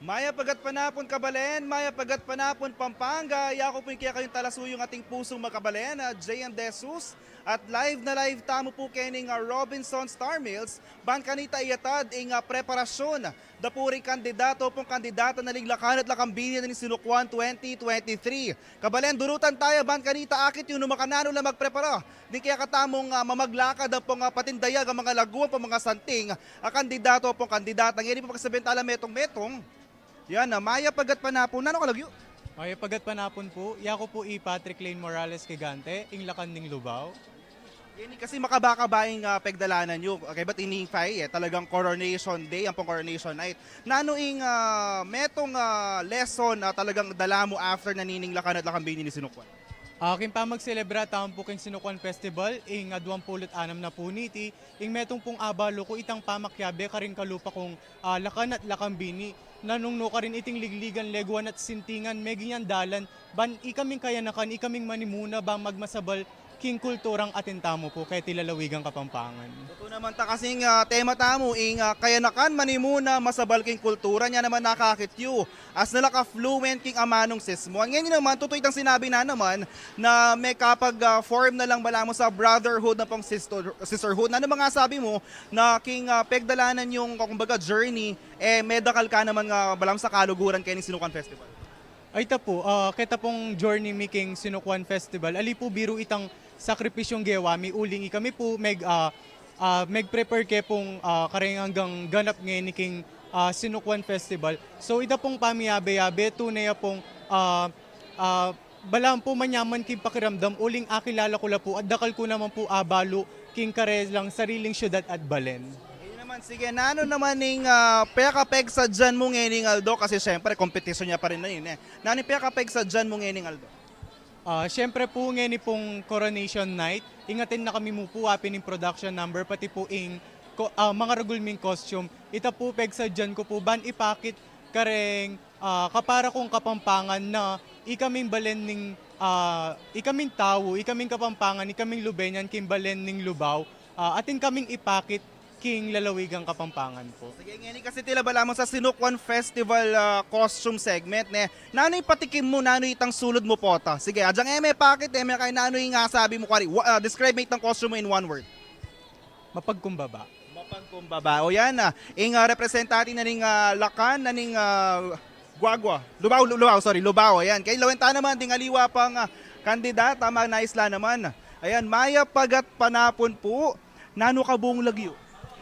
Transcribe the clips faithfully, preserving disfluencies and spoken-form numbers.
Mayap a gatpanapun, kabalen, mayap a gatpanapun, Pampanga. Yaku pu ing kekayung talasuyu, ating pusung makabalen, a J M De Jesus. At live na live tamu pu kening, ah, Robinson Star Mills, ban kanita iyatad ing, ah, preparasyun da pu ring kandidato ampong kandidata na ning Lakan at Lakam Bini ning Sinukwan twenty twenty-three. Kabalen, durutan taya ban kanita akit yu nung makananu la magprepara ding kekatamung, ah, mamaglakad ampong, ah, patindayag a mangalagu ampong mangasanting a kandidato ampong kandidata. Ngeni pu, pagsabian tala metung-metung. Yan, ah, mayap a gatpanapun. Nanu ka lagyu? Mayap a gatpanapun pu. Yaku pu i Patrick Lane Morales Gigante, ing Lakan ning Lubao. Ngeni kasi makabaka-baka ing, ah, pegdalanan yu. Okay, but ini pa, eh, talagang Coronation Day, ampong Coronation Night. Nanu ing, ah, metung, ah, lesson, ah, talagang dala mu after na nining Lakan at Lakam Bini ning Sinukwan? Ah, king pamagselebra tamu pu king Sinukwan Festival, ing aduang pulu't anam na pu niti, ing metung pung abalu ku itang pamakiabe karing kalupa kung, ah, Lakan at Lakam Bini, na nung nukarin iting ligligan, leguan at sintingan, meging yan dalan, ban ikaming kayanakan, ikaming manimuna, ban magmasabal king kulturang atin tamu pu keti lalawigang Kapampangan. Tutu naman ta kasing, ah, tema tamu, ing, ah, kayanakan, manimuna, masabal king kultura, nya naman nakakit yu. As nala ka fluent king amanung sismu. Ngeni naman, tutu itang sinabi na naman na mekapag, ah, form na lang balamu sa brotherhood ampong sister, sisterhood. Nanu naman ing sabi mu na king, ah, pegdalanan yung, kumbaga, journey, eh, medakal ka naman nga balamu sa kaluguran keni Sinukwan Festival? Ay, ita pu, ah, keta pung journey mi king Sinukwan Festival, ali pu biru itang sakripisyung gewa mi uling ikami pu meg, ah, ah, meg-prepare ke pung, ah, kareng anggang ganap ngeni king, ah, Sinukwan Festival. So, ita pung pamiyabe-yabe, tune ya pung, ah, ah, balamu pu manyaman king pakiramdam uling akilala ku la pu at dakal ku naman pu abalu king karelang sariling syudad at balen. Ini naman, sige, nanu naman ing, ah, pekapegsadyan mu ngening aldo? Kasi syempre, kompetisyun ya pa rin na yun, eh. Nanu ing pekapegsadyan mu ngening aldo? Ah, syempre pu, ngeni pung Coronation Night, ing atin na kami mu pu, apin ing production number, pati pu ing ko-, ah, mangaragul ming costume. Ita pu, pegsadyan ku pu ban ipakit kareng, ah, kapara kung Kapampangan na ikaming balen ning, ah, ikaming tau, ikaming Kapampangan, ikaming Lubenyan king balen ning Lubao, ah, atin kaming ipakit king lalawigang Kapampangan pu. Sige, ngeni kasi tila balamu sa Sinukwan Festival, ah, costume segment, ne? Nanu ing patikim mu, nanu itang sulud mu pota? Sige, adyang e me pakit, e me kaya, nanu ing, ah, sabi mu kari? Wa-, ah, describe me itang costume mu in one word. Mapagkumbaba. Mapagkumbaba. O yan, ah, ing, ah, representante na ning, ah, Lakan, na ning, ah, Guagua. Lubao, Lu-, Lubao, sorry, Lubao. Ayan. Kay lawen ta naman ding aliwa pang, ah, kandidata, manais la naman. Ayan, mayap a gatpanapun pu. Nanu ka pung lagyu?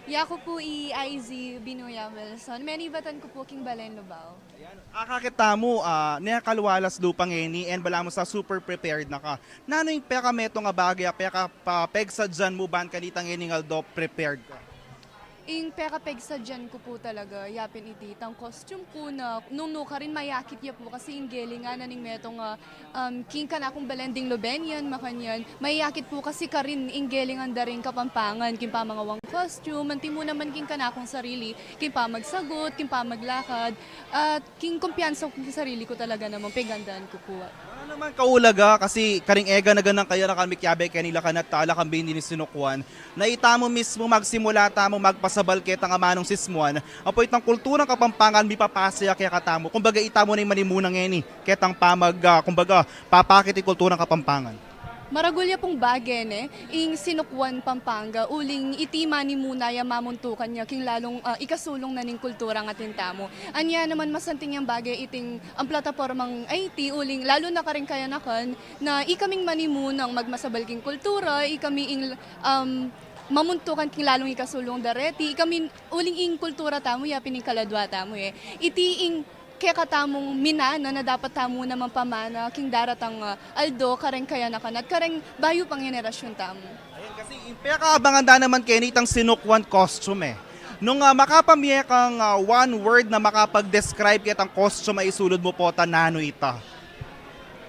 Yaku pu i Izzy Binuya Wilson. Menibatan ku pu king balen Lubao. Ayan. Akakit tamu, ah, ne, kalualas lupa ngeni, and balamu sa super prepared na ka. Nanu ing pekametung a bage a pekapegsadyan mu ban kanitang ngening aldo prepared ka? Ing pekapegsadyan ku pu talaga, yapin iti, itang costume ku na nung nukarin mayakit ya pu kasi ing gelingan na ning metung a, um, king kanakung balen ding Lubenyan, makanyan. Mayakit pu kasi karin ing gelingan da ring Kapampangan, king pamangawang costume, anti mu naman king kanakung sarili, king pamagsagut, king pamaglakad, at king kumpiyansa ku king sarili ku talaga namang pegandaan ku pu. Nanu naman kaulaga, kasi karing e gana-ganang kayanakan mikiabe keni Lakan at Lakam Bini ning Sinukwan, na itamu mismu magsimula tamu magpasabal ketang amanung sismuan, ampo itang kulturang Kapampangan mipapasa ya kekatamu. Kumbaga, itamu na ing manimuna ngeni ketang pamag-, ah, kumbaga, papakit ing kulturang Kapampangan. Maragul ya pung bage, ne, ing Sinukwan Pampanga, uling iti manimuna ya mamuntukan ya king lalung, ah, ikasulung na ning kulturang atin tamu. Anya naman masanting yang bage iting, ang platapormang iti, uling lalu na karing kayanakan na ikaming manimunang magmasabal king kultura, ikami ing, um, mamuntukan king lalung ikasulung da reti, ikami uling ing kultura tamu, yapin ing kaladua tamu, e. Iti ing kekatamung minana na dapat tamu namang pamana king daratang, ah, aldo kareng kayanakan at kareng bayu pang henerasyun tamu. Ayan, kasi ing pekaabangan da naman keni itang Sinukwan costume, e. Nung, ah, makapamye kang, ah, one word na makapag-describe ketang costume a isulud mu pota, nanu ita?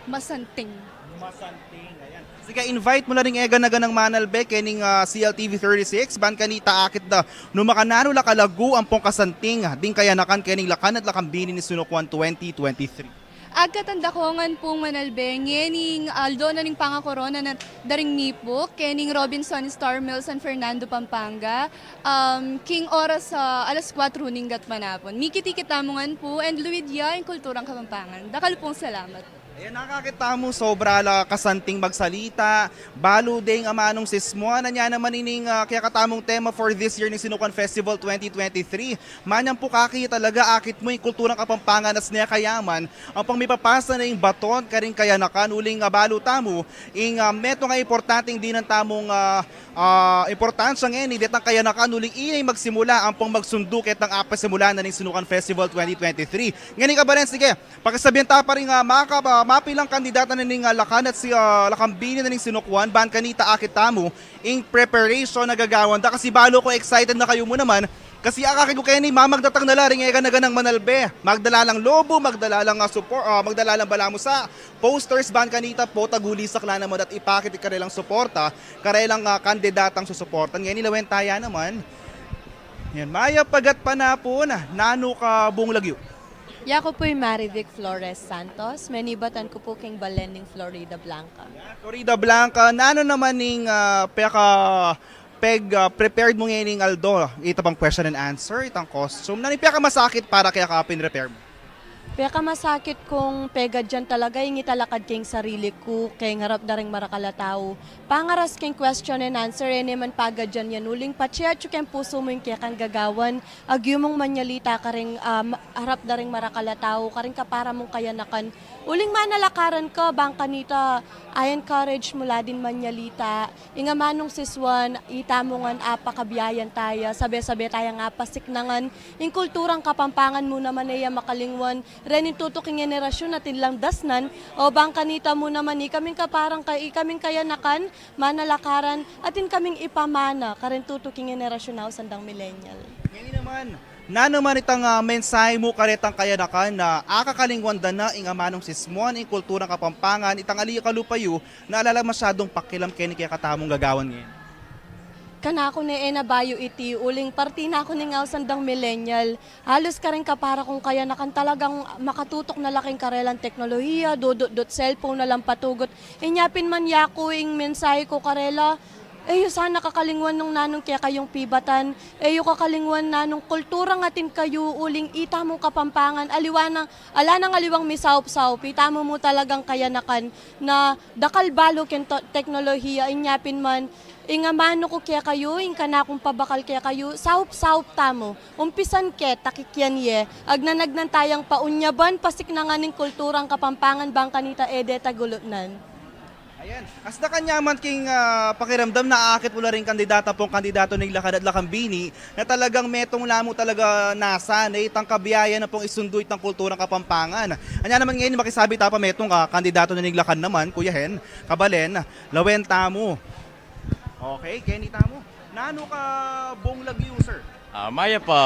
Masanting. Masanting, ayan. Sige, invite mu la ring e gana-ganang manalbe kening, ah, C L T V thirty-six, ban kanita akit da nung makananu la kalagu ampong kasanting ding kayanakan kening Lakan at Lakam Bini ning Sinukwan twenty twenty-three. Agkatanda ko ngan pung manalbe ngening aldo na ning pangakorona na da ring mipuk kening Robinson Star Mill San Fernando, Pampanga, um, king oras, ah, alas kuwatro ning gatpanapun. Mikit-ikit tamu ngan pu and luid ya ing kulturang Kapampangan. Dakal pung salamat. Ayan, nakakit tamu, sobra la kasanting magsalita, balu deng amanung sismuan. Anya naman ining, ah, kekatamung tema for this year ning Sinukuan Festival twenty twenty-three. Manyan pu kaki talaga, akit mu ing kulturang Kapampangan as ne kayaman ampong mipapasa na ing baton karing kayanakan. Uling, ah, balu tamu ing, ah, metung a importanteng dinan tamung, ah, ah, importansya ngeni detang kayanakan, uling ini ing magsimula ampong magsundu ketang apasimulan na ning Sinukuan Festival twenty twenty-three. Ngeni, kabalen, sige, pakisabian ta pa ring, ah, maka-, ah, mapilang kandidata na ning, ah, Lakan at si, ah, Lakambini na ning Sinukuan ban kanita akit tamu ing preparation a gagawan da, kasi balu ku excited na kayu mu naman. Kasi akakit ku keni, mamagdatang na la ring eganaganang manalbe, magdala lang lobo, magdala lang, ah, supor-, ah, magdala lang balamu sa posters ban kanita pu, tagulisak la naman at ipakit ing karelang suporta karelang, ah, kandidatang susuportan. Ngeni, lawen ta ya naman. Yan, mayap a gatpanapun, nanu ka bung lagyu? Yaku pu i Marivic Flores Santos, menibatan ku pu king balen ning Floridablanca. Floridablanca, nanu naman ing, ah, peka peg, ah, prepared mu ngening aldo? Ita pang question and answer, itang costume. Nanu ing pekamasakit para keka pin-prepare mu? Pekamasakit kung pegadyan talaga ing italakad keng sarili ku keng arap da ring marakal a tau. Pangaras keng question and answer, e ne man pagadyan yan uling patse atyu keng pusu mu ing kekang gagawan, agyu mung manyalita karing, ah, ma-, arap da ring marakal a tau, karing kapara mung kayanakan. Uling manalakaran ka, bang kanita, i-encourage mu la din manyalita. Ing amanung siswan, ita mu ngan apakabiayan taya, sabe-sabe tayang apasiknangan ing kulturang Kapampangan mu naman e ya makalingwan, rening tutuking henerasyun atin lang dasnan, o bang kanita mu naman ikaming kaparang ka-, ikaming kayanakan, manalakaran, atin kaming ipamana kareng tutuking henerasyun, ausan dang millennial. Ngeni naman, nanu man itang, ah, mensahe mu karetang kayanakan na akakalingwan da na ing amanung sismuan, ing kulturang Kapampangan, itang ali kalupa yu na ala la masyadung pakialam keni kekatamung gagawan ngeni? Kanaku ne, e na bayu iti, uling parti na ku ning ausan dang millennial. Halus kareng kapara kung kayanakan talagang makatutuk na la keng karelang teknolohiya, dudut-dut cellphone na lang patugut. Inya pin man yaku ing mensahe ku karela, e yu sana kakalingwan nung nanung kekayung pibatan, e yu kakalingwan nanung kulturang atin kayu uling ita mung Kapampangan, aliwa nang, ala nang aliwang misaup-saup, ita mu mu talagang kayanakan na dakal balu keng to-, teknolohiya, inya pin man, ing amanu ku kekayu, ing kanakung pabakal kekayu, saup-saup tamu, umpisan ke, takikian ye, agnan-agnan tayang paunyaban, pasiknangan ing kulturang Kapampangan bang kanita e de tagulutnan. Ayan. Asta kanyaman king, ah, pakiramdam na akit mu la ring kandidata pung kandidato ning Lakan at Lakambini na talagang metung la mu talaga nasa ne itang kabiayan na pung isundu itang kulturang Kapampangan. Anya naman ngeni makisabi ta pa metung, ah, kandidato na ning Lakan naman, Kuya Hen, kabalen, lawen tamu. Okay, keni tamu. Nanu ka bung lagyu, sir? Ah, mayap a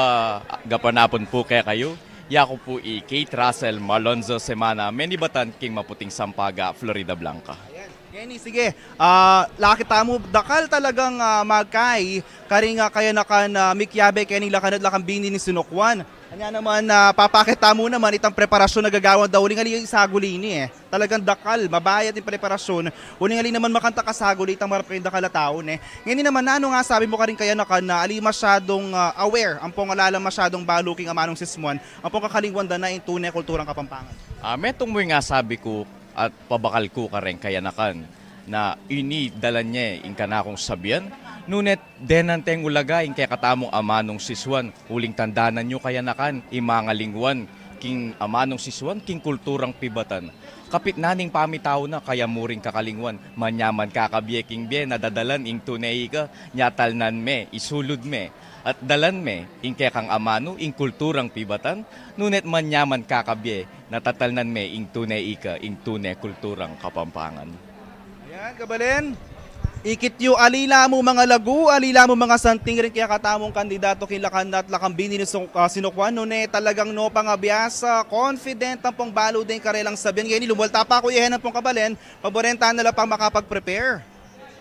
gapanapun pu kekayu. Yaku pu i Kate Russell Malonzo Semana, menibatan king Maputing Sampaga, Floridablanca. Ayan. Ngeni, sige. Ah, lakit tamu, dakal talagang, ah, magkai karing, ah, kayanakan, ah, mikiabe keni Lakan at Lakambini ning Sinukuan. Anya naman, ah, papakit tamu naman itang preparasyun a gagawan da uling ali saguli ini, e. Talagang dakal, mabayat ing preparasyun. Uling ali naman makanta kasaguli itang marap keng dakal a tau, ne. Ngeni naman, nanu ing asabi mu karing kayanakan na ali masyadung, ah, aware, ampong ala la masyadung balu king amanung sismuan, ampong kakalingwan da na ing tune kulturang Kapampangan? Ah, metung mu ing asabi ku at pabakal ku kareng kayanakan na ini dalan ye ing kanakung sabian, nune denan teng ulaga ing kekatamung amanung siswan, uling tandanan yu kayanakan, ing mangalingwan king amanung siswan, king kulturang pibatan. Kapit na ning pamitau na, kaya mu ring kakalingwan, manyaman kakabie king bie, na dadalan ing tune ika, nya talnan me, isulud me, at dalan me, ing kekang amanu, ing kulturang pibatan, nune't manyaman kakabie, na tatalnan me, ing tune ika, ing tune kulturang Kapampangan. Ayan, kabalen. Ikit yu, ali la mu mangalagu, ali la mu mangasanting ring kekatamung kandidato king Lakan at Lakambini ning Suk-, ah, Sinukuan, nune talagang no pangabiasa, confident ampong balu deng karelang sabian. Ngeni, lumwal ta pa, Kuya Hen, ampong kabalen, paboren ta na la pang makapag-prepare.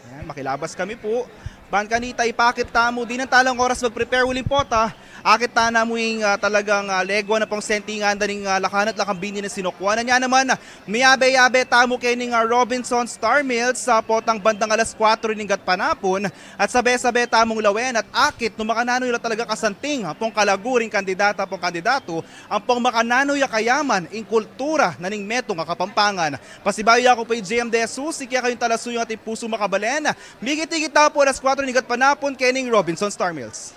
Ayan, makilabas kami pu. Ban kanita ipakit tamu, dinan talang oras mag-prepare uling pota. Akit tana mu ing, ah, talagang, ah, legua na pung sentingan da ning, ah, lakan at lakambin ning sinukwanan. Nya naman, miyabe-yabe tamu kening, ah, Robinson Star Mills sa potang bandang alas kwatro ning gatpanapun at sabe-sabe tamung lawen at akit nung makananu ya la talaga kasanting, ah, pung kalagu ring kandidata, pung kandidatu, ampong makananu ya kayaman ing kultura na ning metung a Kapampangan. Pasibayu ya ku pu i J M De Jesus, ikekayung talasuyung atin pusung makabalen. Migit-igit na pu alas kwatro ning gatpanapun kening Robinson Star Mills.